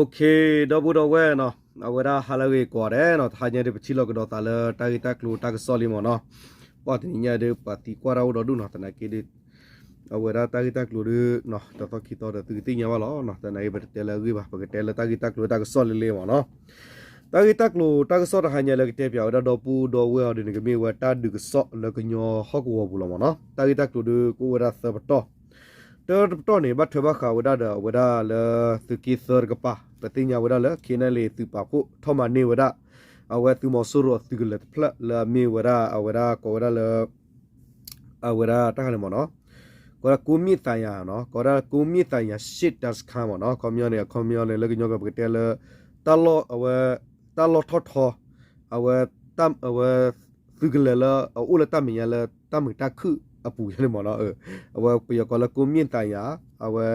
Okay, ဒီပုၢ်ဒီဝဲၢ်နီၤ, အဝဲဒၣ်ဟါလၢအဂ့ၤကိးဂၤဒဲးနီၤ, တဟါညါဒုး ပထံၣ်လိာ်ကဒီးသးလၢတၢ်ဂ့ၢ်တၢ်ကျိၤတၢ်ကစီၣ်လံမ့ၢ်နီၤ. ပှၤတနံၤညါဒုး ပှၤသံကွၢ်တၢ်အိၣ်ဒီဒူၣ်နီၤ, သနာ်က့ဒုး အဝဲဒၣ်တၢ်ဂ့ၢ်တၢ်ကျိၤဒုး တသီခံသီဒီး သုကသ့ၣ်ညါဘၣ်လီၤ. သနာ်က့ ပတတဲလၢအဂ့ၢ်ဘၣ်, ပကတဲလၢတၢ်ဂ့ၢ်တၢ်ကျိၤတၢ်ကစီၣ်လံလံမ့ၢ်နီၤ. တၢ်ဂ့ၢ်တၢ်ကျိၤတၢ်ကစီၣ်တဟါညါလၢကတဲပၠးဝဲဒၣ်ဒီပုၢ်ဒီဝဲၢ်အီၤဒုးန့ၣ် ကမ့ၢ်ဝဲတၢ်ဒုးကစီၣ်လၢကညီဟီၣ်ကဝီၤပူၤလီၤမ့ၢ်နီၤ. တၢ်ဂ့ၢ်တၢ်ကျိၤဒုး ကအိၣ်ဝဲဒၣ်သၢပတီၢ်, တၢတပတီၢ်န့ၣ် ဘၣ်ထွဲဘၣ်ဃးဝဲဒၣ်ဒီးအဝဲဒၣ်လၢသုးက့သၢတကပၤ, ပသ့ၣ်ညါဝဲဒၣ်လၢ KNLA သုးပာ်ဖှိၣ်ထီၣ်မၤန့ၢ်ဝဲဒၣ် အဝဲသုးမီၤစိရိၤအသုးကလၢၤတဖျၢၣ်လၢအမ့ၢ်ဝဲဒၣ် အဝဲဒၣ်ကိးဝဲဒၣ်လၢ အဝဲဒၣ်တၢ်ခါန့ၣ်မ့ၢ်နီၤ, ကိးဝဲဒၣ်ကိးမ့ၣ်သးယၤနီၤ, ကိးဝဲဒၣ်ကိးမ့ၣ်သးယၤ စစ်တပ်စခန်း မ့ၢ်နီၤ. ခီပညီန့ၣ် အခီပညီန့ၣ် လၢကညီကီၢ်ပကတဲလၢ တၢ်လီၢ် အဝဲ တၢ်လီၢ်ထီၣ်ထီ အဝဲ အဝဲ သုးကလၢၤလၢအအိၣ်လၢတၢ်မဲာ်ညါလၢတၢ်မုာ်တၢ်ခုၣ်အပူၤန့ၣ်မ့ၢ်နီၤ. အဝဲပယီၤကိးလၢကိးမ့ၣ်သးယၤ အဝဲ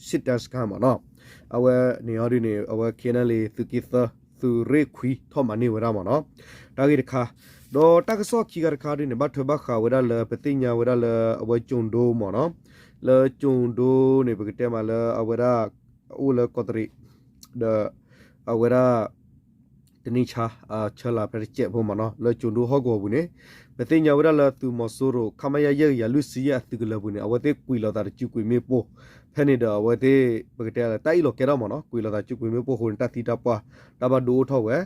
စစ်တပ်စခန်း မ့ၢ်နီၤ. အဝဲန့ၣ်အီၤဒုးန့ၣ် အဝဲ KNLA သုးက့သၢ သုးရ့ၣ်ခွံထီၣ်မၤန့ၢ်ဝဲဒၣ်မ့ၢ်နီၤ. တၢ်ဂ့ၢ်တခါ, ဒီးတၢ်ကစီၣ်ခံခါတခါဒုးန့ၣ် ဘၣ်ထွဲဘၣ်ဃးဝဲဒၣ်လၢ ပသ့ၣ်ညါဝဲဒၣ်လၢ အဝဲကၠိၤဒိမ့ၢ်နီၤ. လၢကၠိၤဒိန့ၣ် ပကတဲမးလၢအဝဲဒၣ် အအိၣ်လၢကီးတရံး ဒီး အဝဲဒၣ် တနံၤဆါ ဆၢလၢဖဲတစဲးဖိမ့ၢ်နီၤ, လၢကၠိၤဒိဟီၣ်ကဝီၤပူၤန့ၣ် ပသ့ၣ်ညါဝဲဒၣ်လၢသုးမီၤစိရိၤ ခမရ ယဲၢ်ကယၤလွံၢ်ဆံယဲၢ်အသုးကလၢၤပူၤန့ၣ် အဝဲသ့ၣ်ကွံာ်လီၤသးတစုကွံာ်မ့ၣ်ပိၢ်, ဖဲန့ၣ်ဒီးအဝဲသ့ၣ် ပကတဲလၢတၢ်အ့ၣ်လိာ်ကဲထီၣ်မ့ၢ်နီၤ, ကွံာ်လီၤသးတစုကွံာ်မ့ၣ်ပိၢ်အဃိန့ၣ် တၢ်သံတၢ်ပှၢ် တၢ်ဘၣ်ဒိအိၣ်ထီၣ်ဝဲ,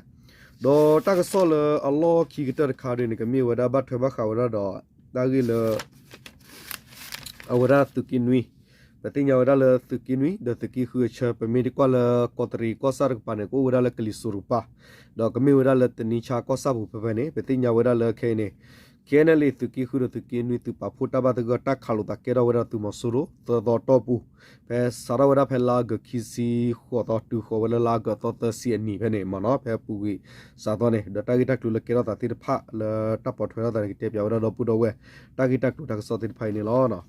ဒီးတၢ်ကစီၣ်လၢအလီၢ်ခံကတၢၢ်တခါဒုးန့ၣ် ကမ့ၢ်ဝဲဒၣ်ဘၣ်ထွဲဘၣ်ဃးဝဲဒၣ်ဒီး တၢ်ဂ့ၢ်လၢ အဝဲဒၣ်သုးက့နွံ, ပသ့ၣ်ညါဝဲဒၣ်လၢသုးက့နွံ ဒီးသုးက့ဃုအဆၢ ပမ့ၢ်တကွၢ်လၢကီးတရံးကီၢ်ဆၣ်တကပၤန့ၣ် ကအိၣ်ဝဲဒၣ်လၢကလံၤစိးတကပၤ, ဒီးကမ့ၢ်ဝဲဒၣ်လၢတနံၤဆါကီၢ်ဆၣ်ပူၤဖဲဖဲန့ၣ် ပသ့ၣ်ညါဝဲဒၣ်လၢခဲအံၤန့ၣ် KNLA သုးက့ဃုဒီးသုးက့နွံသုးပာ်ဖှိၣ်တၢ်ဘၣ်သဂၢၢ်တၢ်ခးလိာ်သးကဲထီၣ်ဝဲဒၣ်သုးမီၤစိရိၤ သၢသီတီၢ်ပူၤ, ဖဲစးထီၣ်ဝဲဒၣ်ဖဲလါအီကူးဆံဃိးသီတုၤဃီၤဝဲလၢလါအီကူးသီသၢဆံအနံၤဖဲန့ၣ်မ့ၢ်နီၤ, ဖဲပူၤကွံာ်စးသီန့ၣ် ဒီးတၢ်ဂ့ၢ်တၢ်ကျိၤလၢကဲထီၣ်သးသ့ၣ်တဖၣ်လၢတၢ်ပိာ်ထွဲထီၣ်သးန့ၣ် ကတဲပၠးဝဲဒၣ်ဒီပုၢ်ဒီဝဲၢ် တၢ်ဂ့ၢ်တၢ်ကျိၤတၢ်ကစီၣ်သ့ၣ်တဖၣ်အံၤန့ၣ်လီၤ.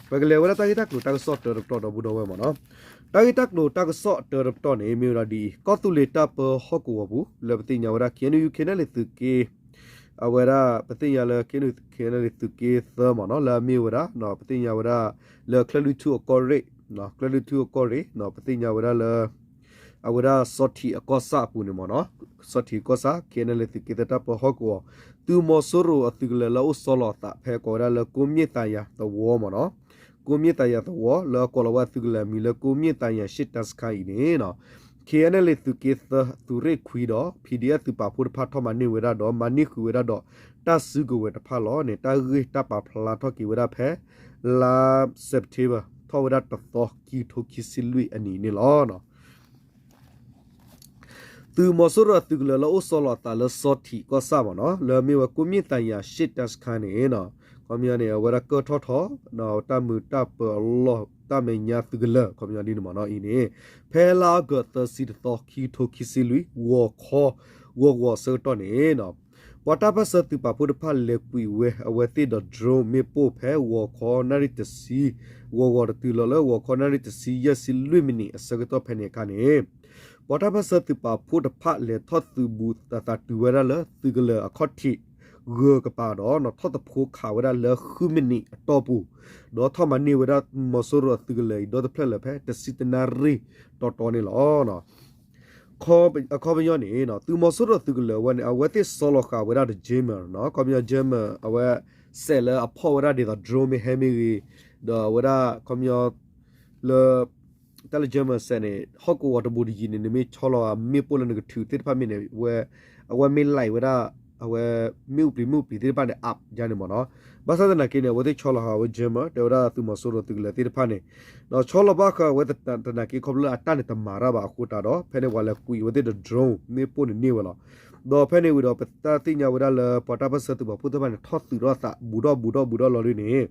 ပကလဲၤဝဲဒၣ်တၢ်ဂ့ၢ်တၢ်ကျိၤတၢ်ကစီၣ်တၢတပတီၢ်ဒီပုၢ်ဒီဝဲၢ်မ့ၢ်နီၤ, တၢ်ဂ့ၢ်တၢ်ကျိၤတၢ်ကစီၣ်တၢတပတီၢ်န့ၣ် မ့ၢ်ဝဲဒၣ်ဒ်အံၤ, ကီၢ်သူလ့ၤတၢ်ပၢဟီၣ်ကဝီၤပူၤ လၢပသ့ၣ်ညါဝဲဒၣ် KNU KNLA သုးက့ အဝဲဒၣ် ပသ့ၣ်ညါလၢ KNU KNLA သုးက့သၢမ့ၢ်နီၤ လၢအမ့ၢ်ဝဲဒၣ် ပသ့ၣ်ညါဝဲဒၣ် လၢချၢၣ်လွံၢ်ထူၣ်အကီၢ်ရ့ၣ်, ချၢၣ်လွံၢ်ထူၣ်အကီၢ်ရ့ၣ် ပသ့ၣ်ညါဝဲဒၣ်လၢ အဝဲဒၣ်စီၤထံးအကီၢ်ဆၣ်အပူၤန့ၣ်မ့ၢ်နီၤ, စီၤထံးကီၢ်ဆၣ် KNLA သုးက့သၢတၢ်ပၢဟီၣ်ကဝီၤ သုးမီၤစိရိၤအသုးကလၢၤလၢအအိၣ်ဆီလီၤအသး ဖဲကိးဝဲဒၣ်လၢကိးမ့ၢ်သးယၤသဝီမ့ၢ်နီၤ, ကိးမ့ၢ်သးယၤသဝီ လၢအကိးလီၤဝဲအသုးကလၢၤအမံၤလၢကိးမ့ၢ်သးယၤ ရှစ်တပ်စခန်း အံၤန့ၣ် KNLA သုးက့သၢ သုးရ့ၣ်ခွံဒီး PDF သုးပာ်ဖှိၣ်တဖၣ်ထီၣ်မၤန့ၢ်ဝဲဒၣ်ဒီး မၤန့ၢ်ဃုာ်ဝဲဒၣ်ဒီး တၢ်စုကဝဲၤတဖၣ်လီၤန့ၣ် တၢ်ဂ့ၢ်တၢ်ပာ်ဖျါထီၣ်က့ၤဝဲဒၣ်ဖဲ လါ September ထီၣ်ဝဲဒၣ်တသီ ခံကထိခံဆံလွံၢ်အနံၤန့ၣ်လီၤ. သုးမီၤစိရိၤအသုးကလၢၤလၢအအိၣ်ဆီလီၤအသးလၢစီၤထံးကီၢ်ဆၣ်မ့ၢ်နီၤ လၢအမ့ၢ်ဝဲကိးမ့ၢ်သးယၤ ရှစ်တပ်စခန်း န့ၣ် ခီပညီန့ၣ် အဝဲဒၣ်ကၢၢ်ထီၣ်ထီ တၢ်မုာ်တၢ်ပၢၤအလီၢ် တၢ်မဲာ်ညါသုးကလၢၤ ခီပညီဒ်န့ၣ်မ့ၢ်နီၤ အံၤန့ၣ် ဖဲလါအီကူးသၢဆံတသီ ခံကထိခံဆံလွံၢ် ဂီၤခီ ဂီၤဂီၤအဆၢကတီၢ်န့ၣ် ပှၤတၢ်ပၢၢ်ဆၢသုးပာ်ဖှိၣ်တဖၣ်လဲၤကွံာ်ဝဲအဝဲသ့ၣ်ဒီး drone မ့ၣ်ပိၢ်ဖဲဂီၤခီနၣ်ရံၣ်တဆံ ဂီၤဂီၤတတုၤလီၤလၢဂီၤခီနၣ်ရံၣ်တဆံ ယဲၢ်ဆံလွံၢ်မံးနံး အဆၢကတီၢ်ဖဲန့ၣ်အခါန့ၣ် ပှၤတၢ်ပၢၢ်ဆၢသုးပာ်ဖှိၣ်တဖၣ်လဲၤထီၣ်သုးဘူးသးသးတုၤဝဲဒၣ်လၢသုးကလၢၤအခီၣ်ထံး ဂၢၤကပၤဒီး ထီၣ်သဖိခးဝဲဒၣ်လၢဃုမံးနံးအတီၢ်ပူၤ ဒီးထီၣ်မၤန့ၢ်ဝဲဒၣ်သုးမီၤစိရိၤအသုးကလၢၤအံၤဒီတဖျၢၣ်လၢဖဲတဆံတနၣ်ရံၣ်တီတီန့ၣ်လီၤ. အခီပညီန့ၣ် သုးမီၤစိရိၤသုးကလၢၤဝဲန့ၣ် အဝဲသ့ၣ်ဆီလီၤဃာ်ဝဲဒၣ်ဒီး jammer နီၤ ခီပညီ jammer အဝဲ စဲးလၢအဖီၣ်ဝဲဒၣ်ဒ်သိး drone မ့ၢ်ဟဲမ့ၢ်ဂ့ၤ ဒီးအဝဲဒၣ်ခီပညီ လၢ တၢ်လၢ jammer စဲးန့ၣ် ဟီၣ်ကဝီၤတဘူးတယံၤန့ၣ် နမ့ၢ်ဆီလီၤမ့ၣ်ပိၢ်လၢနကထုးသ့ၣ်တဖၣ်မ့ၢ်န့ၣ် အဝဲ အဝဲမ့ၢ် light ဝဲဒၣ် အဝဲ မ့ၣ်အူပျံၤမ့ၣ်အူပျံၤသ့ၣ်တဖၣ်န့ၣ် အါယါန့ၣ်မ့ၢ်နီၤ. ဘၣ်ဆၣ်သနာ်က့န့ၣ် အဝဲသ့ၣ်ဆီလီၤဃာ်ဝဲ jammer တဲဝဲဒၣ်သုးမီၤစိရိၤသုးကလၢၤသ့ၣ်တဖၣ်န့ၣ် ဒီးဆီလီၤဘၣ်ဃာ်ဝဲသနာ်က့ခီဖျိလၢအတၢ်န့ၣ်တမၤတၢ်ဘၣ်အဃိသတးဒီး ဖဲန့ၣ်ပှၤလဲၤကွံာ်ဝဲသ့ၣ်ဒီး drone မ့ၣ်ပိၢ်န့ၣ်န့ၢ်ဝဲလီၤ. ဒီးဖဲန့ၣ်ဝံၤဒီး ပတၢ်သ့ၣ်ညါဝဲဒၣ်လၢ ပှၤတၢ်ပၢၢ်ဆၢသုးပာ်ဖှိၣ်သ့ၣ်တဖၣ်န့ၣ် ထီၣ်သုးထီၣ်သး ဘူးထီၣ်ဘူးထီၣ်ဘူးထီၣ်လီၤဒုးန့ၣ်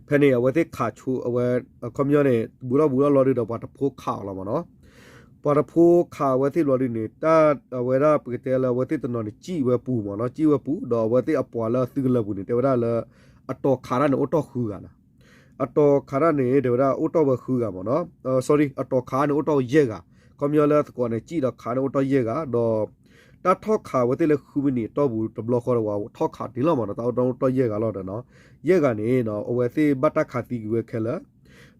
ဖဲန့ၣ် အဝဲသ့ၣ်ခးဆိ အဝဲ ခီပညီန့ၣ် ဘူးထီၣ်ဘူးထီၣ်လီၤဒုးဒီး ပှၤတဖိခးအီၤလီၤမ့ၢ်နီၤ. ပှၤတဖိခးအဝဲသ့ၣ်လီၤဒုးန့ၣ် တၢ်အဝဲဒၣ်ပကတဲလၢအဝဲသ့ၣ်တနီၤန့ၣ် စံၣ်ဝဲပူၤမ့ၢ်နီၤ, စံၣ်ဝဲပူၤ ဒီးအဝဲသ့ၣ်အပှၤလၢသုးကလၢၤပူၤန့ၣ် တဲဝဲဒၣ်လၢ အတီၤခးတၢ်န့ၣ်အိၣ်ထီၣ်ဃုဂၤနီၤ. အတီၤခးတၢ်န့ၣ် တဲဝဲဒၣ်အိၣ်ထီၣ်ဝဲဃုဂၤမ့ၢ်နီၤ, sorry အတီၤခးန့ၣ်အိၣ်ထီၣ်ယဲၢ်ဂၤ, ခီပညီလၢသကိးန့ၣ် စံၣ်ဒီးခးန့ၣ်အိၣ်ထီၣ်ယဲၢ်ဂၤ ဒီး တၢ်ထီၣ်ခးဝဲသ့ၣ်လၢဃုမံးနံးအတီၢ်ပူၤတဘျီဃီဒီး ပှၤထီၣ်ခးတ့ၢ်လီၤမ့ၢ်နီၤ, တၢ်အိၣ်ထီၣ်ယဲၢ်ဂၤလီၤဒီးနီၤ, ယဲၢ်ဂၤန့ၣ် အဝဲသ့ၣ်ဘၣ်တၢ်ခးသံကွံာ်ဝဲခဲလၢာ်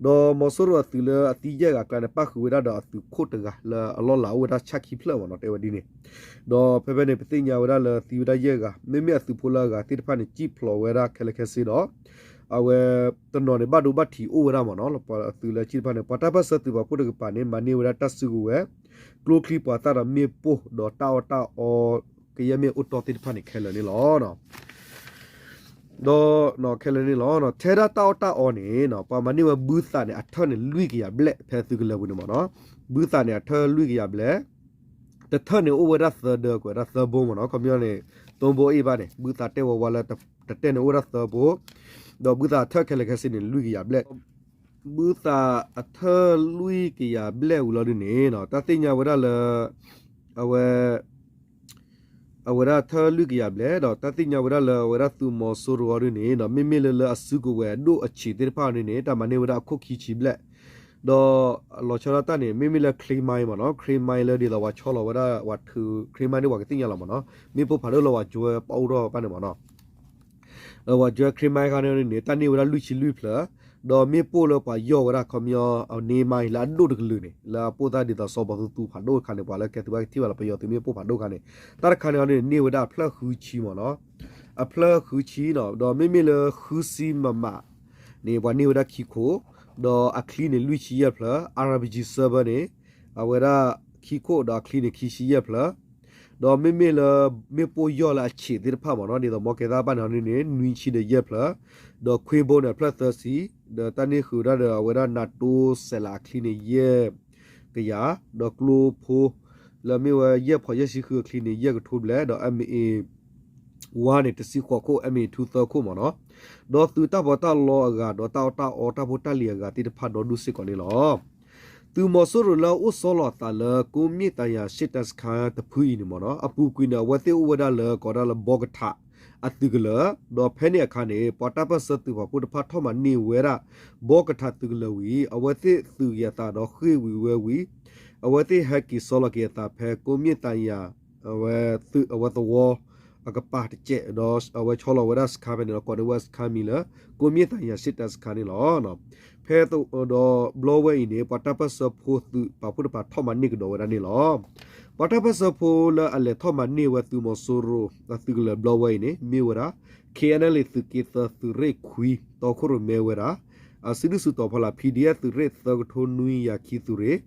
ဒီးမီၤစိရိၤအသုးလၢအသံယဲၢ်ဂၤအကျါန့ၣ် ပၣ်ဃုာ်ဝဲဒၣ်ဒီးအသုးခိၣ်တဂၤလၢအလီၢ်လၤအိၣ်ဝဲဒၣ်ဆၣ်ခံဖျၢၣ်မ့ၢ်နီၤ တဲဝဲဒ်န့ၣ်. ဒီးဖဲဖဲန့ၣ် ပသ့ၣ်ညါဝဲဒၣ်လၢသံဝဲဒၣ်ယဲၢ်ဂၤ မ့မ့ၢ်အသုးဖိလၢအဂၤသ့ၣ်တဖၣ်န့ၣ် စံၣ်ဖျိးဝဲဒၣ်ခဲလၢာ်ခဲဆ့ဒီး အဝဲတနီၤန့ၣ် ဘၣ်ဒိဘၣ်ထံးအိၣ်ဝဲဒၣ်မ့ၢ်နီၤ ပှၤအသုးလၢစံၣ်တဖၣ်န့ၣ် ပှၤတၢ်ပၢၢ်ဆၢသုးပာ်ဖှိၣ်တကပၤန့ၣ် မၤန့ၢ်ဝဲဒၣ်တၢ်စုကဝဲၤ ကျိချံမျိာ်သၣ်ဒီးမ့ၣ်ပိၢ်ဒီးတၢ်အီၣ်တၢ်အီ ကယဲၢ်မ့ၢ်အိၣ်တီၢ်သ့ၣ်တဖၣ်န့ၣ်ခဲလၢာ်န့ၣ်လီၤ. ဒီးခဲလၢာ်န့ၣ်လီၤ. ထဲဒၣ်တၢ်အီၣ်တၢ်အီန့ၣ် ပှၤမၤန့ၢ်ဝဲဘုသးန့ၣ် အထၢၣ်န့ၣ်လွံၢ်ကယၤဘျဲၣ် ဖဲသုးကလၢၤပူၤန့ၣ်မ့ၢ်နီၤ. ဘုသးန့ၣ် အထၢၣ်လွံၢ်ကယၤဘျဲၣ်, တထၢၣ်န့ၣ်အိၣ်ဝဲဒၣ်သၢဒၢ ကွဲးဒၣ်သၢဘိမ့ၢ်နီၤ. ခီပညီန့ၣ် သုံးဘိအိၣ်ဘၣ်န့ၣ် ဘုသးတဲဝဲဝါလၢတတဲန့ၣ်အိၣ်ဝဲဒၣ်သၢဘိ, ဒီးဘုသးအထၢၣ်ခဲလၢာ်ခဲဆ့န့ၣ် လွံၢ်ကယၤဘျဲၣ် ဘုသးအထၢၣ်လွံၢ်ကယၤဘျဲၣ်ဝံၤလီၤဒ်န့ၣ် တၢ်သ့ၣ်ညါဝဲဒၣ်လၢ အဝဲ အဝဲဒၣ်ထၢၣ်လွံၢ်ကယၤဘျဲၣ်ဒီး တၢ်သ့ၣ်ညါဝဲဒၣ်လၢအဝဲဒၣ်သုးမီၤစိရိၤအီၤဒ်န့ၣ် မ့မ့ၢ်လၢလၢအစုကဝဲၤအဒိၣ်အဆံးသ့ၣ်တဖၣ်အီၤဒ်န့ၣ် တၢ်မၤန့ၢ်ဝဲဒၣ်အခိၣ်ခံဆံဘျဲၣ်, ဒီးလီၤဆီဒၣ်တၢ်န့ၣ် မ့မ့ၢ်လၢ clay mine မ့ၢ်နီၤ, clay mine လၢဒ်သိးပှၤဆီလီၤဝဲဒၣ် ပှၤထုး clay mine န့ၣ် ပှၤကသ့ၣ်ညါလီၤမ့ၢ်နီၤ, မ့ၣ်ပိၢ်ဖးဒိၣ်လၢပှၤကွဲးပအိၣ်ထီၣ်ဘၣ်န့ၣ်မ့ၢ်နီၤ ပှၤကွဲး clay mine ခါန့ၣ်န့ၣ် တၢ်န့ၢ်ဝဲဒၣ်လွံၢ်ဆံလွံၢ်ဖျၢၣ်, ဒီးမ့ၣ်ပိၢ်လၢပှၤယီၢ်ဝဲဒၣ်ခီပညီ အန့မါအံၤလၢအဒိၣ်တကလုာ်န့ၣ် လၢအပိၢ်သၣ်ဒ်သိးစီၤဘီသူသူဖးဒိၣ်တခါန့ၣ် ပှၤလၢကဲသုးဘၣ်ကထံၣ်ဘၣ်လီၤ ပယီၤသုးမ့ၣ်ပိၢ်ဖးဒိၣ်ခါန့ၣ်, တၢ်တခါန့ၣ်အီၤန့ၣ် န့ၢ်ဝဲဒၣ်အဖျၢၣ်ဃုဆံမ့ၢ်နီၤ, အဖျၢၣ်ဃုဆံနီၤ, ဒီးမ့မ့ၢ်လၢဃုဆံမးမးန့ၣ် ပှၤန့ၢ်ဝဲဒၣ်ခံခိၣ်, ဒီးအချံန့ၣ်လွံၢ်ဆံယဲၢ်ဖျၢၣ်, RPG server န့ၣ် အဝဲဒၣ်ခံခိၣ် ဒီးအချံန့ၣ်ခံဆံယဲၢ်ဖျၢၣ် ဒီးမ့မ့ၢ်လၢ မ့ၣ်ပိၢ်ယီၢ်လၢအဆံးသ့ၣ်တဖၣ်မ့ၢ်နီၤ, ဒ်သိးမီကဲသၣ်ဘၣ်န့ၣ်န့ၣ် နွံဆံဒီးယဲၢ်ဖျၢၣ်, ဒီးခွ့ဘိန့ၣ်အဖျၢၣ်သၢဆံ, ဒီးတၢ်န့ၢ်ဃုာ်ဝဲဒၣ်ဒီးအဝဲဒၣ် NATO စဲးလးအချံန့ၣ်ယဲၢ်ကယၤ, ဒီးကျိဖိ လၢမ့ၢ်ဝဲယဲၢ်ဖီးယဲၢ်ဆံဃုအချံန့ၣ် ယဲၢ်ကထိဘျဲၣ်, ဒီး MA one န့ၣ် တဆံဃိးခိၣ်, MA two သၢခိၣ်မ့ၢ်နီၤ, ဒီးသုးတၢ်ပီးတၢ်လီအဂၤဒီးတၢ်အီၣ်တၢ်အီတၢ်ဖိတၢ်လံၤအဂၤသ့ၣ်တဖၣ်ဒီဒူၣ်စ့ၢ်ကီးန့ၣ်လီၤ. သုးမီၤစိရိၤလၢအအိၣ်ဆီလီၤအသးလၢ ကိးမ့ၣ်သးယၤရှ့တၢ်စခါတဖုအံၤန့ၣ်မ့ၢ်နီၤ, အပူၤကွံာ်န့ၣ် အဝဲသ့ၣ်အိၣ်ဝဲဒၣ်လၢ ကိးဒၣ်လၢ ဘီကထးအသုးကလၢၤ, ဒီးဖဲန့ၣ်အခါန့ၣ် ပှၤတၢ်ပၢၢ်ဆၢသုးပာ်ဖှိၣ်တဖၣ်ထီၣ်မၤန့ၢ်ဝဲဒၣ် ဘီကထးသုးကလၢၤဝံၤ အဝဲသ့ၣ်သုးက့ၤအသးဒီးဃ့ၢ်ဝံၤဝဲဝံၤ အဝဲသ့ၣ်ဟဲက့ၤဆီလီၤက့ၤအသးဖဲကိးမ့ၣ်သးယၤ အဝဲသဝီအကပၤတစဲး, ဒီးအဝဲဆီလီၤဝဲဒၣ်စခါဖဲန့ၣ်ဒီး ကိးန့ၢ်ဝဲစခါမံၤလၢ ကိးမ့ၣ်သးယၤရှ့တၢ်စခါန့ၣ်လီၤ. ဖဲဒီးဘျီဝဲအံၤန့ၣ် ပှၤတၢ်ပၢၢ်ဆၢဖိသုးပာ်ဖှိၣ်တဖၣ်ထီၣ်မၤန့ၢ်ကဒီးဝဲဒၣ်န့ၣ်လီၤ. ပှၤတၢ်ပၢၢ်ဆၢဖိလၢအလဲၤထီၣ်မၤန့ၢ်ဝဲသုးမီၤစိရိၤအသုးကလၢၤဘျီဝဲအံၤန့ၣ် မ့ၢ်ဝဲဒၣ် KNLA သုးက့သၢ သုးရ့ၣ်ခွံ တီခိၣ်ရိၣ်မဲဝဲဒၣ် အစုဒုၣ်စုတီၤဖီလာ် PDF သုးရ့ၣ်သၢကထိနွံယၤခံသုးရ့ၣ်,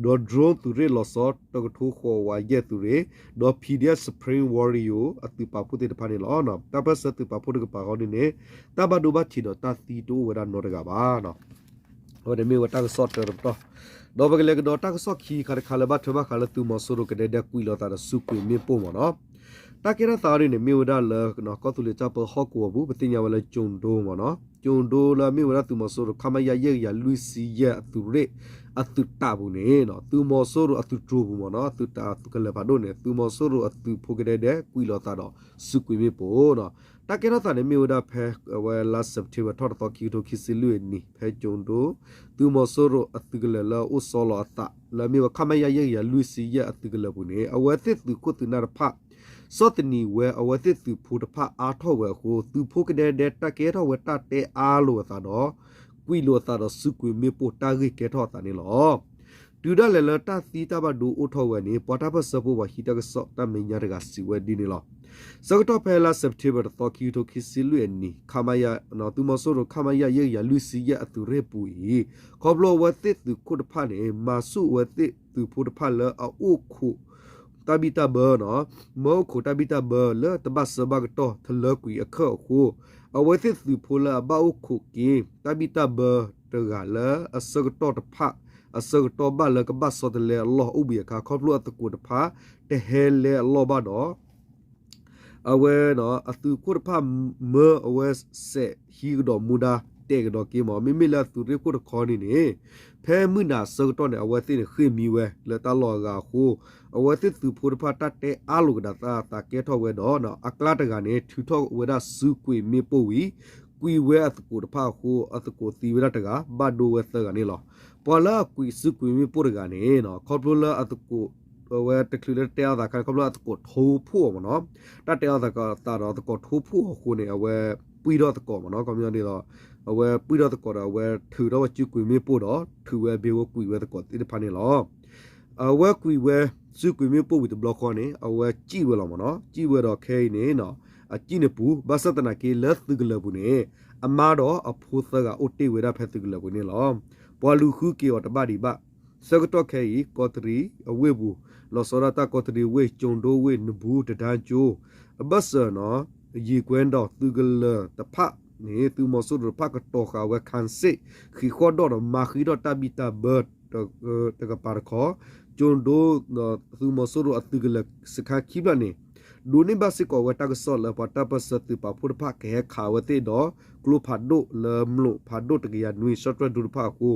ဒီး drone သုးရ့ၣ်လီၤဆီတကထိဃိးဝးယဲၢ်သုးရ့ၣ်, ဒီး PDF Spring Warrior အသုးပာ်ဖှိၣ်သ့ၣ်တဖၣ်န့ၣ်လီၤ. တၢ်ပၢၢ်ဆၢသုးပာ်ဖှိၣ်တကပၤဃီန့ၣ်န့ၣ် တၢ်ဘၣ်ဒိဘၣ်ထံးဒီးတၢ်သံတအိၣ်ဝဲဒၣ်နီတဂၤဘၣ်. အဝဲန့ၣ်မ့ၢ်ဝဲတၢ်ကစီၣ်တၢတပတီၢ်, ဒီးပကလဲၤကဒီးတၢ်ကစီၣ်ခံခါတခါလၢဘၣ်ထွဲဘၣ်ဃးလၢသုးမီၤစိရိၤကဒဲဒဲကွံာ်လိာ်သးဒီးစုကွံာ်မ့ၣ်ပိၢ်မ့ၢ်နီၤ. တၢ်ကဲထီၣ်သးအီၤဒ်န့ၣ် မ့ၢ်ဝဲဒၣ်လၢ ကီၢ်သူလ့ၤတၢ်ပၢဟီၣ်ကဝီၤပူၤ ပသ့ၣ်ညါဝဲလၢကၠိၤဒိမ့ၢ်နီၤ, ကၠိၤဒိလၢအမ့ၢ်ဝဲဒၣ်သုးမီၤစိရိၤ ခမရ ယဲၢ်ကယၤလွံၢ်ဆံယဲၢ်အသုးရ့ၣ် အသုးတၢ်ပူၤန့ၣ် သုးမီၤစိရိၤအသုးတြိၤပူၤမ့ၢ်နီၤ အသုးတၢ်ကလၢၤဖးဒိၣ်န့ၣ် သုးမီၤစိရိၤအသုးဖိကဒဲဒဲကွံာ်လိာ်သးဒီးစုကွံာ်မ့ၣ်ပိၢ်နီၤ. တၢ်ကဲထီၣ်သးန့ၣ်မ့ၢ်ဝဲဒၣ်ဖဲ အဝဲလါ September ထီၣ်တသီ ခံကထိခံဆံလွံၢ်အနံၤ ဖဲကၠိၤဒိ သုးမီၤစိရိၤအသုးကလၢၤလၢအအိၣ်ဆီလီၤအသး လၢအမ့ၢ်ဝဲ ခမရ ယဲၢ်ကယၤလွံၢ်ဆံယဲၢ်အသုးကလၢၤပူၤန့ၣ် အဝဲသ့ၣ်သုးခိၣ်သုးနၢ်တဖၣ် ဆီၣ်သနံးဝဲအဝဲသ့ၣ်သုးဖိတဖၣ်အါထီၣ်ဝဲအဃိ သုးဖိကဒဲဒဲတၢ်ကဲထီၣ်ဝဲတၢ်တဲအါလိာ်အသးဒီး ကွံာ်လိာ်အသးဒီးစုကွံာ်မ့ၣ်ပိၢ်တၢ်ဂ့ၢ်ကဲထီၣ်အသးန့ၣ်လီၤ. တုၤဒၣ်လဲာ်လၢတၢ်သံတၢ်ဘၣ်ဒိအိၣ်ထီၣ်ဝဲန့ၣ် ပှၤတၢ်ပၢၢ်ဆၢဖိပှၤဟံးတၢ်ကစီၣ်တၢ်မဲာ်ညါတဂၤစံးဝဲဒ်န့ၣ်လီၤ. ဆၢကတီၢ်ဖဲလါ September တသီ ခံကထိခံဆံလွံၢ်အနံၤ ခမရ သုးမီၤစိရိၤ ခမရ ယဲၢ်ကယၤလွံၢ်ဆံယဲၢ်အသုးရ့ၣ်ပူၤအံၤ ခီဖျိအဝဲသ့ၣ်သုးခိၣ်တဖၣ်န့ၣ် မၤဆူၣ်အဝဲသ့ၣ်သုးဖိတဖၣ်လၢအအိၣ်ခိး တၢ်ဘံၣ်တၢ်ဘၢနီၤ, မၢအိၣ်ခိးတၢ်ဘံၣ်တၢ်ဘၢလၢတဘၣ်စၢဘၣ်ကတီၢ်ထလၢကွံာ်အခၢၣ်အဃိ, အဝဲသ့ၣ်သုးဖိလၢအဘၣ်အိၣ်ခိးက့ၤ တၢ်ဘံၣ်တၢ်ဘၢတဂၤလၢအဆၢကတီၢ်တဖၣ် အဆၢကတီၢ်ဘၣ်လၢကဘၣ်ဆီတလဲအလီၢ်အိၣ်ဘှံးအခါ ခီဖျိအသကိးတဖၣ် တဟဲလဲအလီၢ်ဘၣ်ဒီး အဝဲ အသုးခိၣ်တဖၣ်မၢအဝဲစဲးဟံးကဒီးမူဒါတဲာ်ကဒီးက့ၤမး မ့မ့ၢ်လၢအသုးရ့ၣ်ခိၣ်တခီန့ၣ်န့ၣ် ဖဲမုၢ်နၤအဆၢကတီၢ်န့ၣ် အဝဲသ့ၣ်န့ၣ်ဃ့ၢ်မံဝဲလၢတၢ်လီၢ်အဂၤအဃိ အဝဲသ့ၣ်သုးဖိတဖၣ်တၢ်တဲအါလိာ်ကဒီးသးကဲထီၣ်ဝဲဒီး အကျါတဂၤန့ၣ် ထုးထီၣ်ဝဲဒၣ်စုကွံာ်မ့ၣ်ပိၢ်ဝံၤ ကွံာ်ဝဲအသကိးတဖၣ်အဃိ အသကိးသံဝဲဒၣ်တဂၤ ဘၣ်ဒိဝဲသၢဂၤန့ၣ်လီၤ. ပှၤလၢအကွံာ်စုကွံာ်မ့ၣ်ပိၢ်တဂၤန့ၣ် ခီဖျိလၢအသကိး အဝဲတချုးလၢတဲအီၣ်သးခါန့ၣ် ခီဖျိအသကိးထိဖှိၣ်အီၤမ့ၢ်နီၤ, တၢ်တဲအီၣ်သးဒီးအသကိးထိဖှိၣ်အီၤအဃိန့ၣ် အဝဲ အဝဲပှံၢ်ထီၣ်သကိးမ့ၢ်နီၤ, ခီပညီဒ်သိး အဝဲပှံၢ်ထီၣ်သကိးဒီး အဝဲထုးထီၣ်ဝဲစုကွံာ်မ့ၣ်ပိၢ်ဒီး ထုးဝဲအဘ့ၣ်ဝဲကွံာ်ဝဲသကိးသ့ၣ်တဖၣ်န့ၣ်လီၤ. အဝဲကွံာ်ဝဲစုကွံာ်မ့ၣ်ပိၢ်ဝံၤတဘျီဃီန့ၣ် အဝဲစံၣ်ဝဲလီၤမ့ၢ်နီၤ, စံၣ်ဝဲဒီးခဲအံၤန့ၣ် အစံၣ်န့ၣ်ပူၤ ဘၣ်ဆၣ်သနာ်က့လၢသုးကလၢၤပူၤန့ၣ် အမါဒီးအဖိသၢဂၤအိၣ်တ့ၢ်ဝဲဒၣ်ဖဲသုးကလၢၤပူၤန့ၣ်လီၤ. ပှၤလူၤဃုက့ၤအီၤတဘၣ်ဒံးဘၣ်. ဆၢကတီၢ်ခဲအံၤ ကီးတရံးအဝ့ၢ်ပူၤ လီၤဆီဒၣ်တၢ်ကီးတရံးဝ့ၢ် ကၠိၤဒိဝ့ၢ် နဘူး တဒါကၠိ အဘၢၣ်စၢၤနီၤ ယံာ်ကွဲဒီးသုးကလၢၤတဖၣ်န့ၣ် သုးမီၤစိရိၤတဖၣ်ကတီၤဃာ်ဝဲ ခၣ်စ့ၣ် ဃံးဃီၣ်ဒီၣ်ဒီးမၤဃံထီၣ်တၢ်ဘံၣ်တၢ်ဘၢ တကပၤတခီ ကၠိၤဒိ သုးမီၤစိရိၤအသုးကလၢၤစခါခံဖျၢၣ်န့ၣ် ဒိးန့ၢ်ဘၣ်စ့ၢ်ကီးဝဲတၢ်ကစီၣ်လၢပှၤတၢ်ပၢၢ်ဆၢသုးပာ်ဖှိၣ်တဖၣ်ကဟဲခးဝဲသ့ၣ်ဒီး ကျိဖးဒိၣ်လၢမျိာ်ဖးဒိၣ်တကယၤနွံ ရှီၣ်တြဲၣ်ဒိတဖၣ်အဃိ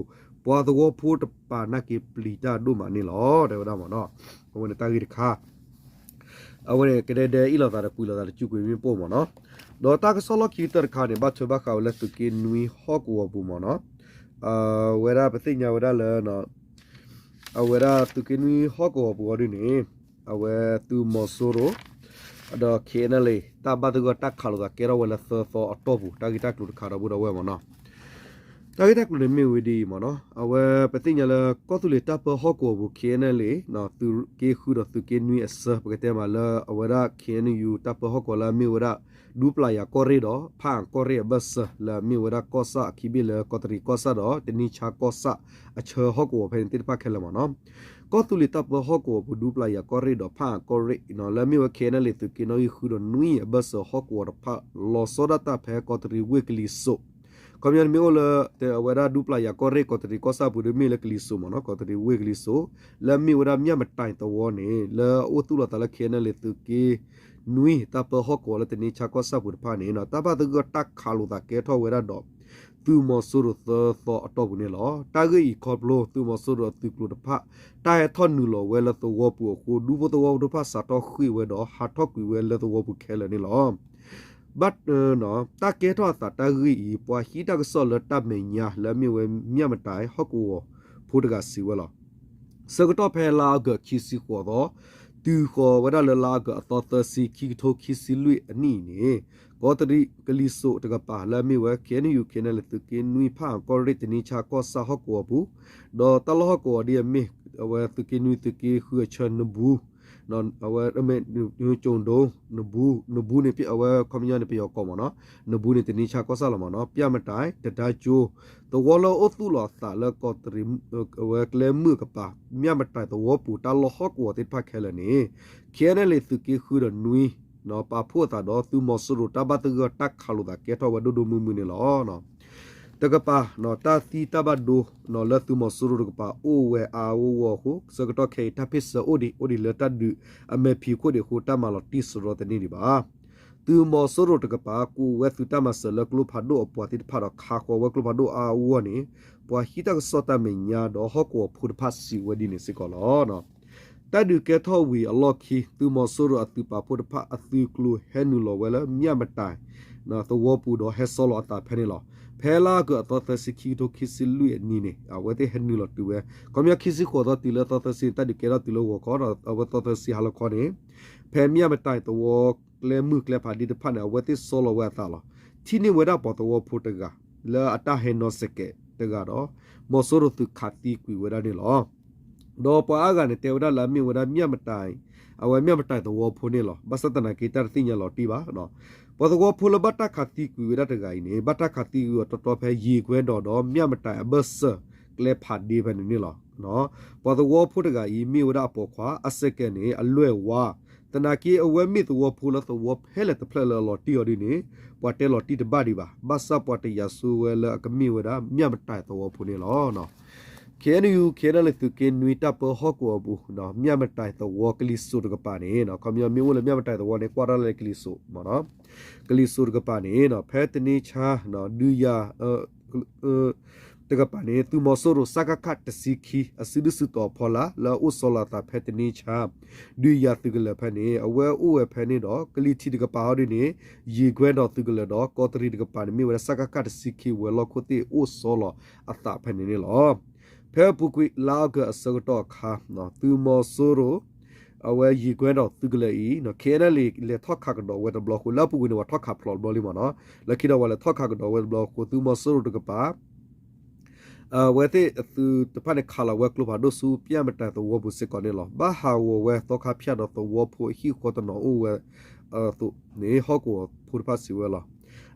ပှၤသဝီဖိတပာ်နာ်က့ၤပျံၤတၢ်ဒိၣ်မးန့ၣ်လီၤ တဲဝဲဒၣ်မ့ၢ်နီၤ. အဝဲန့ၣ်တၢ်ဂ့ၢ်တခါ အဝဲန့ၣ်ကဒဲဒဲအ့ၣ်လိာ်သးဒီးကွံာ်လိာ်သးဒီးစုကွံာ်မ့ၣ်ပိၢ်မ့ၢ်နီၤ. ဒီးတၢ်ကစီၣ်လီၢ်ခံကတၢၢ်တခါန့ၣ် ဘၣ်ထွဲဘၣ်ဃးဝဲလၢသုးက့နွံဟီၣ်ကဝီၤပူၤမ့ၢ်နီၤ. အဝဲဒၣ်ပသ့ၣ်ညါဝဲဒၣ်လၢ အဝဲဒၣ်သုးက့နွံဟီၣ်ကဝီၤပူၤအီၤဒ်န့ၣ် အဝဲသုးမီၤစိရိၤ ဒီး ခ့ၣ်အဲၣ်ၣ်အဲၣ်လ် တၢ်ဘၣ်သဂၢၢ်တၢ်ခးလိာ်သးကဲထီၣ်ဝဲလၢသၢသီအတီၢ်ပူၤ တၢ်ဂ့ၢ်တၢ်ကျိၤတခါဒီပုၢ်ဒီဝဲၢ်မ့ၢ်နီၤ. တၢ်ဂ့ၢ်တၢ်ကျိၤန့ၣ်မ့ၢ်ဝဲဒ်အံၤမ့ၢ်နီၤ. အဝဲပသ့ၣ်ညါလၢကီၢ်သူလ့ၤတၢ်ပၢဟီၣ်ကဝီၤပူၤ ခ့ၣ်အဲၣ်ၣ်အဲၣ်လ် သုးက့ဃုဒီးသုးက့နွံအဆၢ ပကတဲမးလၢအဝဲဒၣ် ခ့ၣ်အဲၣ်ယူၣ် တၢ်ပၢဟီၣ်ကဝီၤလၢအမ့ၢ်ဝဲဒၣ် ဒူပျၢ်ယၤကီၢ်ရ့ၣ်ဒီး ဖၣ်အၣ်ကီၢ်ရ့ၣ်အဘၢၣ်စၢၤ လၢအမ့ၢ်ဝဲဒၣ်ကီၢ်ဆၣ်အခံဘ့ၣ်လၢကီးတရံးကီၢ်ဆၣ်ဒီးတနံဆါကီၢ်ဆၣ်အဆၢဟီၣ်ကဝီၤဖဲန့ၣ်သ့ၣ်တဖၣ်ခဲလၢာ်မ့ၢ်နီၤ. ကီၢ်သူလ့ၤတၢ်ပၢဟီၣ်ကဝီၤပူၤ ဒူပျၢ်ယၤကီၢ်ရ့ၣ်ဒီးဖၣ်အၣ်ကီၢ်ရ့ၣ် လၢအမ့ၢ်ဝဲ ခ့ၣ်အဲၣ်ၣ်အဲၣ်လ် သုးက့နီၣ်ဂံၢ်ဃုဒီးနွံအဘၢၣ်စၢၤဟီၣ်ကဝီၤတဖၣ် လီၤဆီဒၣ်တၢ်ဖဲကီးတရံးဝ့ၢ်ကလံၤစိး ခီပညီန့ၣ်မ့ၢ်အိၣ်လၢ အဝဲဒၣ်ဒူပျၢ်ယၤကီၢ်ရ့ၣ်ကီးတရံးကီၢ်ဆၣ်ပူၤဒီးမ့ၢ်လၢကလံၤစိးမ့ၢ်နီၤ ကီးတရံးဝ့ၢ်ကလံၤစိး လၢအမ့ၢ်ဝဲဒၣ်မၠၣ်မတၢ်သဝီန့ၣ် လၢအအိၣ်သူၣ်လီၤသးလၢ ခ့ၣ်အဲၣ်ၣ်အဲၣ်လ် သုးက့နွံ တၢ်ပၢဟီၣ်ကဝီၤလၢတနံဆါကီၢ်ဆၣ်ပူၤတဖၣ်န့ၣ် တၢ်ဘၣ်သဂၢၢ်တၢ်ခးလိာ်သးကဲထီၣ်ဝဲဒၣ်ဒီး သုးမီၤစိရိၤသၢသီအတီၢ်ပူၤန့ၣ်လီၤ. တၢ်ဂ့ၢ်အံၤခီဖျိ သုးမီၤစိရိၤအသုးကျိၤတဖၣ် တၢ်ဟဲထီၣ်နုာ်လီၤဝဲလၢသဝီပူၤအဃိ ဒူဖိသဝီဖိတဖၣ်စးထီၣ်ဃ့ၢ်ဝဲဒီး ဟးထီၣ်ကွံာ်ဝဲလၢသဝီပူၤခဲလၢာ်န့ၣ်လီၤ. ဘၣ် တၢ်ကဲထီၣ်အသးတၢ်ဂ့ၢ်အံၤ ပှၤဟံးတၢ်ကစီၣ်လၢတၢ်မဲာ်ညါ လၢအမ့ၢ်ဝဲမၠၣ်မတၢ်ဟီၣ်ကဝီၤဖိတဂၤစံးဝဲလီၤ. ဆၢကတီၢ်ဖဲလါအီကူးခံဆံဃိးသီ တုၤဃီၤဝဲဒၣ်လၢလါအီကူးအသီသၢဆံ ခံကထိခံဆံလွံၢ်အနံၣ်အံၤန့ၣ် ကီးတရံးကလံၤစိးတကပၤ လၢအမ့ၢ်ဝဲ ခ့ၣ်အဲၣ်ယူၣ် ခ့ၣ်အဲၣ်လ် သုးက့နွံ ဖၣ်အၣ်ကီၢ်ရ့ၣ် တနံဆါကီၢ်ဆၣ်ဟီၣ်ကဝီၤပူၤ ဒီးတၢ်လီၢ်ဟီၣ်ကဝီၤဒ်အမ့ၢ် အဝဲသုးက့နွံ သုးက့ဃုအဆၢ နဘူး အဝဲ ကၠိၤဒိ နဘူး နဘူးန့ၣ် အဝဲခီပညီန့ၣ် ပယီၤကိးမ့ၢ်နီၤ, နဘူးန့ၣ် တနံဆါကီၢ်ဆၣ်လီၤမ့ၢ်နီၤ, ပၠၣ်မတၢ် တဒါကၠိ သဝီလၢအိၣ်သူၣ်လီၤအသးလၢကီးတရံး အဝဲကျဲမုၢ်ကပၤ မၠၣ်မတၢ်သဝီပူၤ တၢ်လီၢ်ဟီၣ်ကဝီၤသ့ၣ်တဖၣ်ခဲလၢာ်န့ၣ် ခ့ၣ်အဲၣ်လ် သုးက့ဃုဒီးနွံ ပာ်ဖှိၣ်အသးဒီး သုးမီၤစိရိၤတၢ်ဘၣ်သဂၢၢ်တၢ်ခးလိာ်သးကဲထီၣ်ဝဲဒိၣ်ဒိၣ်မုၢ်မုၢ်န့ၣ်လီၤ. တကပၤ တၢ်သံတၢ်ဘၣ်ဒိ လၢသုးမီၤစိရိၤတကပၤအိၣ်ဝဲအါအါဂီၢ်ဂီၢ်အဃိ ဆၢကတီၢ်ခဲအံၤ တၢ်ဖ့ၣ်ဆၢအိၣ်ဒံး အိၣ်ဒံးလၢတၢ်ဒုးအမဲာ်ဖံးခိၣ်ဒံးအဃိ တၢ်မၤလီၤတံၢ်စရီတန့ၢ်ဒံးဘၣ်. သုးမီၤစိရိၤတကပၤ ကိးဝဲသုးတၢ်မၤစၢၤလၢကျိဖးဒိၣ်အပှၤသ့ၣ်တဖၣ်ဒီးခးဃီၤဝဲကျိဖးဒိၣ်အါအါဂီၢ်ဂီၢ်န့ၣ် ပှၤဟံးတၢ်ကစီၣ်တၢ်မဲာ်ညါဒီးဟီၣ်ကဝီၤဖိတဖၣ်စံးဝဲဒ်န့ၣ်စ့ၢ်ကီးလီၤ. တၢ်ဒုးကဲထီၣ်ဝံၤအလီၢ်ခံ သုးမီၤစိရိၤအသုးပာ်ဖှိၣ်တဖၣ်အသုးကျိၤဟဲနုာ်လီၤဝဲလၢ မၠၣ်မတၢ် သဝီပူၤဒီးဟဲဆီလီၤအသးဖဲန့ၣ်လီၤ. ဖဲလါအီကူးအသီသၢဆံ ခံကထိခံဆံလွံၢ်အနံၤန့ၣ် အဝဲသ့ၣ်ဟဲနုာ်လီၤတုၤဝဲ ခီပညီခံဆံဃိးသီတုၤလၢသီသၢဆံန့ၣ် တၢ်ဒုးကဲထီၣ်တုၤလၢဂီၤခီဒီး အဝဲသီသၢဆံဟါလီၤခီန့ၣ် ဖဲမၠၣ်မတၢ်သဝီကျဲမုၢ်ကျဲဖးဒ့တဖၣ်န့ၣ် အဝဲသ့ၣ်ဆီလီၤဝဲအသးလီၤ. ထံၣ်န့ၢ်ဝဲဒၣ်ပှၤသဝီဖိတဂၤ လၢအတၢ်ဟဲနီၤစဲးကဲးတဂၤဒီး မီၤစိရိၤသုးခးသံကွံာ်ဝဲဒၣ်န့ၣ်လီၤ. ဒီးပှၤအါဂၤန့ၣ် တဲဝဲဒၣ်လၢအမ့ၢ်ဝဲဒၣ်မၠၣ်မတၢ် အဝဲမၠၣ်မတၢ်သဝီဖိန့ၣ်လီၤ. ဘၣ်ဆၣ်သနာ်က့ တၢ်တသ့ၣ်ညါလီၤတံၢ်ဘၣ်. ပှၤသဝီဖိလၢဘၣ်တၢ်ခးသံကွံာ်ဝဲဒၣ်တဂၤအံၤန့ၣ် ဘၣ်တၢ်ခးသံကွံာ်အီၤတီတီဖဲယံာ်ကွဲဒီး ဒီးမၠၣ်မတၢ်အဘၢၣ်စၢၤကျဲဖးဒ့ဖဲန့ၣ်န့ၣ်လီၤ. ပှၤသဝီဖိတဂၤအံၤ မ့ၢ်ဝဲဒၣ်အပိာ်ခွါ အစဲးကဲးန့ၣ် အလွဲၢ်ဝါ သနာ်က့ အဝဲမ့ၢ်သဝီဖိလၢသဝီဖဲလဲၣ်တဖျၢၣ်လၢအလီၤတံၢ်အီၤဒ်န့ၣ် ပှၤတဲလီၤတံၢ်တဘၣ်ဒံးဘၣ်. ဘၣ်ဆၣ်ပှၤတယာ်ဆိဝဲလၢအကမ့ၢ်ဝဲဒၣ် မၠၣ်မတၢ်သဝီဖိန့ၣ်လီၤ. ခ့ၣ်အဲၣ်ယူၣ် ခ့ၣ်အဲၣ်လ် သုးက့နွံတၢ်ပၢဟီၣ်ကဝီၤပူၤ မၠၣ်မတၢ်သဝီကလံၤစိးတကပၤန့ၣ် ခီပညီမ့ၢ်အိၣ်လၢမၠၣ်မတၢ်သဝီန့ၣ် ကွၢ်တၢ်လၢကလံၤစိးမ့ၢ်နီၤ, ကလံၤစိးတကပၤန့ၣ် ဖဲတနံဆါ ဒုးယၤ တကပၤန့ၣ် သုးမီၤစိရိၤ စကခ တဆံခံ အစုဒုၣ်စုတီၤအဖီလာ် လၢအအိၣ်ဆီလီၤအသးဖဲတနံဆါ ဒုးယၤသုးကလၢၤဖဲန့ၣ် အဝဲအိၣ်ဝဲဖဲန့ၣ်ဒီး ကလံၤထံးတကပၤဟီဒ်န့ၣ် ယံာ်ကွဲဒီးသုးကလၢၤဒီး ကီးတရံးတကပၤန့ၣ် မ့ၢ်ဝဲဒၣ် စကခ တဆံခံ ဝဲၤလီၢ်ခိၣ်သ့ၣ်အိၣ်ဆီလီၤအသးဖဲန့ၣ်န့ၣ်လီၤ. ဖဲအပူၤကွံာ် လါအီကူးအဆၢကတီၢ်အခါ သုးမီၤစိရိၤ အဝဲယံာ်ကွဲဒီးသုးကလၢၤအံၤ KNLA လဲၤထီၣ်ခးကဒီးဝဲတဘျီအဃိ လၢအပူၤကွံာ်န့ၣ် ပှၤထီၣ်ခးဖျိးတဘျီလံမ့ၢ်နီၤ. လၢခံဒီးပှၤလဲၤထီၣ်ခးကဒီးဝဲတဘျီအဃိ သုးမီၤစိရိၤတကပၤ အဝဲသ့ၣ်သုးတဖၣ်န့ၣ် ခးလီၤဝဲကျိဖးဒိၣ်ဆူ ပျၢ်မတၤသဝီပူၤစ့ၢ်ကီးန့ၣ်လီၤ. ဘၣ်ဟးဂီၤဝဲသီခါဖၠၣ်ဒီးသဝီဖိအဟံၣ်ဃီတနီၤအိၣ်ဝဲအသိးန့ၣ် ဟီၣ်ကဝီၤဖိတဖၣ်စံးဝဲလီၤ.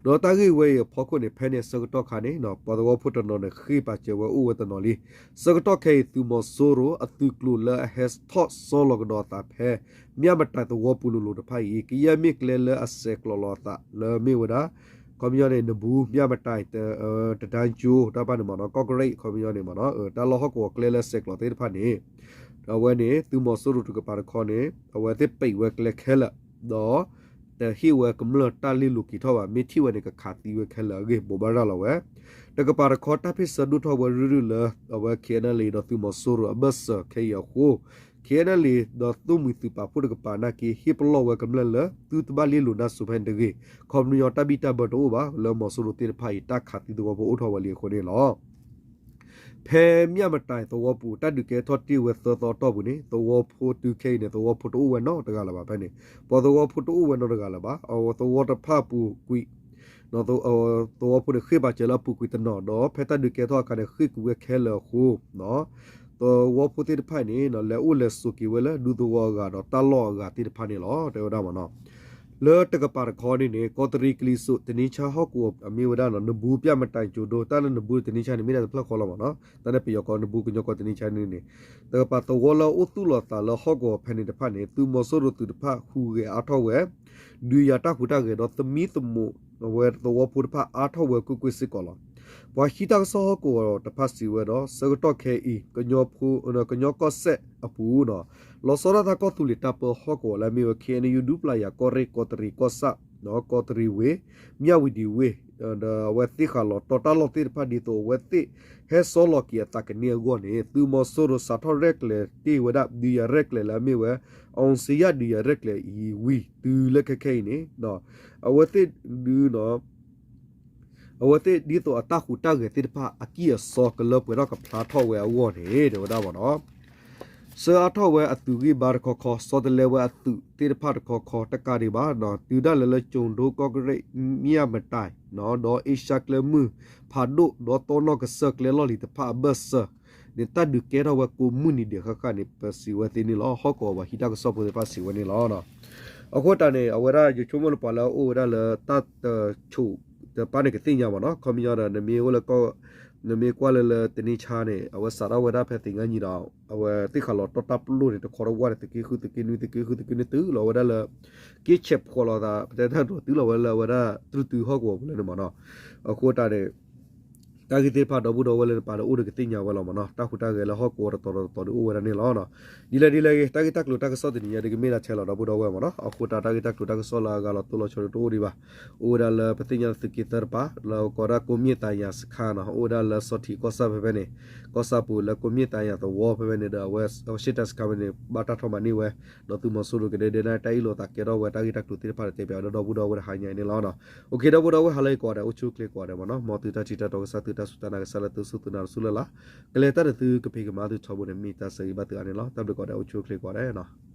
ဒီးတၢ်ဂ့ၢ်ဝဲအံၤအဖီခိၣ်န့ၣ် ဖဲန့ၣ်အဆၢကတီၢ်ခါန့ၣ် ပှၤသဝီဖိတနီၤန့ၣ် ဃ့ၢ်ပာ်စၢၤဝဲအိၣ်ဝဲတနီၤလံ. ဆၢကတီၢ်ခဲအံၤ သုးမီၤစိရိၤအသုးကျိၤလၢအဟဲထီၣ်စီလီၤကဒီးအသးဖဲ မၠၣ်မတၤသဝီပူၤလိၤလိၤတဖၣ်အံၤ ကယဲၢ်မ့ၢ်ကျဲလၢအဆဲးကျိးလီၤအသးလၢမ့ၢ်ဝဲဒၣ် ခီပညီန့ၣ် နဘူး မၠၣ်မတၤ တဒါကၠိ တၢ်ပၢ်န့ၣ်မ့ၢ်နီၤ ကီၢ်ကရ့ၣ် ခီပညီန့ၣ်မ့ၢ်နီၤ တၢ်လီၢ်ဟီၣ်ကဝီၤကျဲလၢဆဲးကျိးသ့ၣ်တဖၣ်န့ၣ် အဝဲန့ၣ် သုးမီၤစိရိၤတကပၤတခီန့ၣ် အဝဲသ့ၣ်ပိတ်ဝဲကျဲခဲလၢာ် ဒီး တဟ့ၣ်ဝဲကမျၢၢ်တၢ်လ့လိၤက့ၤထီၣ်ဘၣ် မ့ၢ်ထံၣ်ဝဲန့ၣ် ကခးသံဝဲခဲလၢာ်အဂ့ၢ် ဘိးဘၣ်ရၤလီၤဝဲ တကပၤတခီ တၢ်ဖ့ၣ်ဆၢဒိၣ်ထီၣ်ဝဲရုၢ်ရုၢ်လၢ အဝဲ KNLA ဒီးသုးမီၤစိရိၤအဘၢၣ်စၢၤခဲအံၤအဃိ KNLA ဒီးသိၣ်မှံၤသုးပာ်ဖှိၣ်တကပၤနာ်က့ ဟ့ၣ်ပလီၢ်ဝဲကမျၢၢ်လၢ သုတဘၣ်လ့လိၤနၢ်စိၤဖဲန့ၣ်တဂ့ၤ ခီပညီတၢ်ဘံၣ်တၢ်ဘၢတအိၣ်ဘၣ် လၢမီၤစိရိၤသ့ၣ်တဖၣ်အံၤ တၢ်ခးသံသဝီဖိအိၣ်ထီၣ်ဝဲလံအဃိန့ၣ်လီၤ. ဖဲမၠၣ်မတၤသဝီပူၤ တၢ်ဒုးကဲထီၣ်တ့ၢ်ဝဲသၢသီအတီၢ်ပူၤန့ၣ် သဝီဖိတုၤခဲအံၤန့ၣ် သဝီဖိတအိၣ်ဝဲနီတဂၤလၢၤဘၣ်ဖဲန့ၣ် ပှၤသဝီဖိတအိၣ်ဝဲနီတဂၤလၢၤဘၣ် အသဝီတဖၣ်အပူၤကွံာ် သဝီဖိန့ၣ်ဃ့ၢ်ပာ်စၢၤလၢအပူၤကွံာ်တနီၤ ဒီးဖဲတၢ်ဒုးကဲထီၣ်အခါန့ၣ် ဃ့ၢ်ကွံာ်ဝဲခဲလၢာ်အဃိ သဝီဖိသ့ၣ်တဖၣ်န့ၣ် လဲၤအိၣ်လဲၤဆိးက့ၤဝဲလၢဒူသဝီအဂၤဒီးတၢ်လီၢ်အဂၤသ့ၣ်တဖၣ်န့ၣ်လီၤ တဲဝဲဒၣ်မ့ၢ်နီၤ. လၢတကပၤတခီန့ၣ်န့ၣ် ကီးတရံးကလံၤစိး တနံဆါဟီၣ်ကဝီၤအမ့ၢ်ဝဲဒၣ် နဘူး ပျၢ်မတၤကၠိၤဒိ တၢ်လၢနဘူးတနံဆါန့ၣ် မ့ၢ်ဒၣ်တဖျၢၣ်ဃီလီၤမ့ၢ်နီၤ တၢ်န့ၣ်ပယီၤကိးနဘူးကညီကိးတနံဆါန့ၣ်န့ၣ် တကပၤသဝီလၢအအိၣ်သူၣ်လီၤသးလၢဟီၣ်ကဝီၤဖဲန့ၣ်တဖၣ်န့ၣ် သုးမီၤစိရိၤသုးတဖၣ်ဟူးဂဲၤအါထီၣ်ဝဲ ဒုးယၤတၢ်ဟူးတၢ်ဂဲၤဒီးသမံသမိး အဝဲသဝီဖိတဖၣ်အါထီၣ်ဝဲကွ့ၢ်ကွ့ၢ်စ့ၢ်ကီးလီၤ. ပှၤဟံးတၢ်ကစီၣ်ဟီၣ်ကဝီၤတဖၣ်စံးဝဲဒီး ဆၢကတီၢ်ခဲအံၤ ကညီဖိ ကညီကီၢ်စဲၣ်အပူၤနီၤ လီၤဆီဒၣ်တၢ်ကီၢ်သူလ့ၤတၢ်ပၢဟီၣ်ကဝီၤလၢအမ့ၢ်ဝဲ KNU ဒူပျၢ်ယၤ ကီၢ်ရ့ၣ် ကီးတရံးကီၢ်ဆၣ် ကီးတရံးဝ့ၢ် မၠၣ်ဝတံၤဝ့ၢ် ဒီးအဝဲသ့ၣ်ဃးလီၤတီၤတၢ်လီၢ်သ့ၣ်တဖၣ်ဒ်သိးအဝဲသ့ၣ် ဟဲစီလီၤက့ၤအသးကန့ၢ်အဂီၢ်န့ၣ် သုးမီၤစိရိၤစးထီၣ်ရဲၣ်ကျဲၤတ့ၢ်ဝဲဒၣ် ဒုးယၤရဲၣ်ကျဲၤလၢအမ့ၢ်ဝဲ အောင်ဇေယျ ဒုးယၤရဲၣ်ကျဲၤအံၤဝံၤ တုၤလၢခဲခဲအံၤန့ၣ် အဝဲသ့ၣ်ဒုး အဝဲသ့ၣ်ဒ်သိးအတၢ်ဟူးတၢ်ဂဲၤသ့ၣ်တဖၣ် အကံၢ်အစီကလၢပှဲၤထီၣ်ကဖျါထီၣ်ဝဲအဂီၢ်န့ၣ် တဲဝဲဒၣ်မ့ၢ်နီၤ ဆှၢအါထီၣ်ဝဲအသုးဂံၢ်ဘါတခီခီ ဆီတလဲဝဲအသုးသ့ၣ်တဖၣ်တခီခီ တကးဒံးဘၣ် တုၤဒၣ်လဲာ်လၢကၠိၤဒိ ကီၢ်ကရ့ၣ် မၠၣ်မတၤ ဒီးအ့ရှါကျဲမုၢ်ဖးဒိၣ် ဒီးတီနီၢ်ကစၢၢ်ကျဲလီၢ်လံၤတဖၣ်အဘၢၣ်စၢၤန့ၣ် တၢ်ဒုးကဲထီၣ်ဝဲကိးမုၢ်နံၤဒဲးဃၣ်ဃၣ်န့ၣ် ပစံးဝဲသ့န့ၣ်လီၤ. ဟီၣ်ကဝီၤပှၤဟံးတၢ်ကစီၣ်ဖိသ့ၣ်တဖၣ်စံးဝဲန့ၣ်လီၤ. အဃိတၢ်န့ၣ် အဝဲဒၣ်ယဆိကမိၣ်လၢပှၤလၢအအိၣ်ဝဲဒၣ်လၢတၢ်တဆိးတပၢ်န့ၣ် ကသ့ၣ်ညါမ့ၢ်နီၤ ခီပညီဒီး နမ့ၢ်အိၣ်လၢကီၢ် နမ့ၢ်ကွၢ်လၢလၢတနံၤဆါန့ၣ် အဝဲစးထီၣ်ဝဲဒၣ်ဖဲသ့ၣ်ငါနံၤဒီး အဝဲသ့ၣ်ဃးလီၤတီၢ်တၢ်ပျိၢ်န့ၣ် တခီတဝၢ်န့ၣ် သုးက့ဃု သုးက့နွံ သုးက့ဃု သုးက့နွံ တုၤလီၤဝဲဒၣ်လၢ က့ဆဲးဖှီၣ်လီၤသး ပတဲတၢ်ဒိးတုၤလီၤဝဲလၢအဝဲဒၣ်တြူၢ်တုၤဟီၣ်ကဝီၤပူၤလၢန့ၣ်မ့ၢ်နီၤ. အဃိတၢ်န့ၣ် တၢ်ဂ့ၢ်သ့ၣ်တဖၣ်ဒီပုၢ်ဒီဝဲၢ်လၢနပာ်လၢအိၣ်ဒီးကသ့ၣ်ညါဝဲလီၤမ့ၢ်နီၤ. တၢ်ဟူးတၢ်ဂဲၤလၢဟီၣ်ကဝီၤတတီၤတတီၤဒီးအိၣ်ဝဲဒၣ်န့ၣ်လီၤ. ဒ်လဲၣ်ဒ်လဲၣ်ဂ့ၤ တၢ်ဂ့ၢ်တၢ်ကျိၤတၢ်ကစီၣ်တနံၤညါဒ်ကမ့ၢ်ဒၣ်ထဲလီၤဒီပုၢ်ဒီဝဲၢ်မ့ၢ်နီၤ. အဃိတၢ် တၢ်ဂ့ၢ်တၢ်ကျိၤတၢ်ကစီၣ်လၢအဂၤလီၤတိၢ်လီၤဆီဒ်တအိၣ်ဒံးဘၣ်. အိၣ်ဝဲဒၣ်လၢပသ့ၣ်ညါလၢသုးက့သၢတပၤ လၢကိးဒၣ်ကိးမ့ၢ်သးယၤစခါနီၤ အိၣ်ဝဲဒၣ်လၢစီၤထံးကီၢ်ဆၣ်ဖဲဖဲန့ၣ် ကီၢ်ဆၣ်ပူၤလၢကိးမ့ၢ်သးယၤသဝီဖဲဖဲန့ၣ်ဒီး အဝဲ အဝဲရှ့တၢ်စခါဖဲန့ၣ် ဘၣ်တၢ်ထီၣ်မၤန့ၢ်ဝဲ ဒီးသုးမီၤစိရိၤကဒဲဒဲန့ၣ် တၢ်အ့ၣ်လိာ်သးကဲထီၣ်ဝဲတၢ်ဂ့ၢ်တၢ်ကျိၤသ့ၣ်တဖၣ်ဒီးတဲပၠးဒီးဒီပုၢ်ဒီဝဲၢ်တဟါညါအံၤန့ၣ်လီၤ. အိၣ်ခ့ ဒီပုၢ်ဒီဝဲၢ်ဟါလၢအံၤကိးဂၤဒဲး အိၣ်ဆူၣ်အိၣ်ချ့ကိးဂၤဒဲးမ့ၢ်နီၤ. မ်သုတၢ်ထံၣ်တၢ်တီကစၢ် သုတၢ်စူၢ်တၢ်နာ်ကစၢ်လၢသုစူၢ်သုနာ်တစူၢ်လၢ်လၢ် ကလဲၤတၢ်ဒီးသုကဖံးကမၤသုထီဘိန့ၣ် မ့ၢ်တၢ်ဆၢဂ့ၤဘၣ်သုအါန့ၣ်လီၤ. တၢ်ဘျုးကိးဂၤဒဲး အိၣ်ဆူၣ်အိၣ်ချ့ကိးဂၤဒဲးနီၤ.